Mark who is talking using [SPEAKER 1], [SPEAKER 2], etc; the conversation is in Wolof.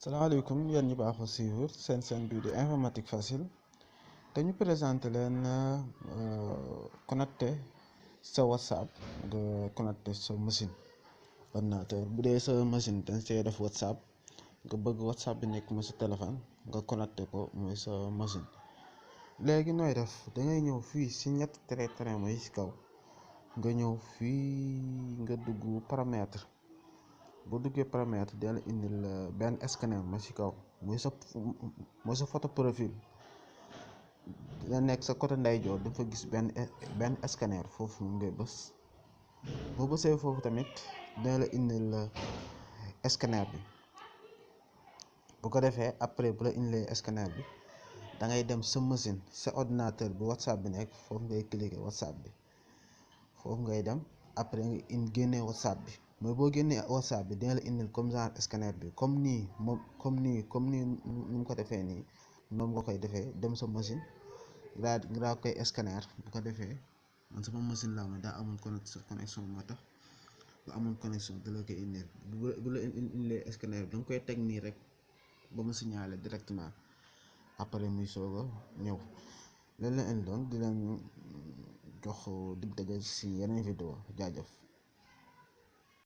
[SPEAKER 1] salaamaaleykum yéen ñi baaxoo suivre seen bii di informatique facile te ñu présenté leen connecté sa whatsapp nga connecté sa machine ordinateur bu dee sa machine dañ see def whatsapp nga bëgg whatsapp bi nekk mo sa téléphone nga connecté ko mooy sa machine. léegi nooy def da ngay ñëw fii si ñetti trait mooy si kaw nga ñëw fii nga dugg paramètre. boo duggee paramètre dina indil benn scanner ma ci kaw mooy sa photo profil dina nekk sa côté ndeyjoor dafa gis benn scanner foofu ngay bës boo bësee foofu tamit dina la indil scanner bi bu ko defee après bu la indilee scanner bi da ngay dem sa machine sa ordinateur bi whatsapp bi nekk foofu ngay cliquer whatsapp bi foofu ngay dem après nga génnee whatsapp bi. mooy boo génnee whatsapp bi dina la indil comme genre scanner bi comme nii nu mu ko defee nii moom nga koy defee dem sa machine daa koy scanner bu ko defee man sama machine laa ma daa amul connexion moo tax bu amul connexion da la koy indil bu la indilee scanner bi da nga koy teg nii rek ba mu signalé directement après muy soog a ñëw loolu la indi doon di leen jox dig daje si yeneen vidéo jaajëf.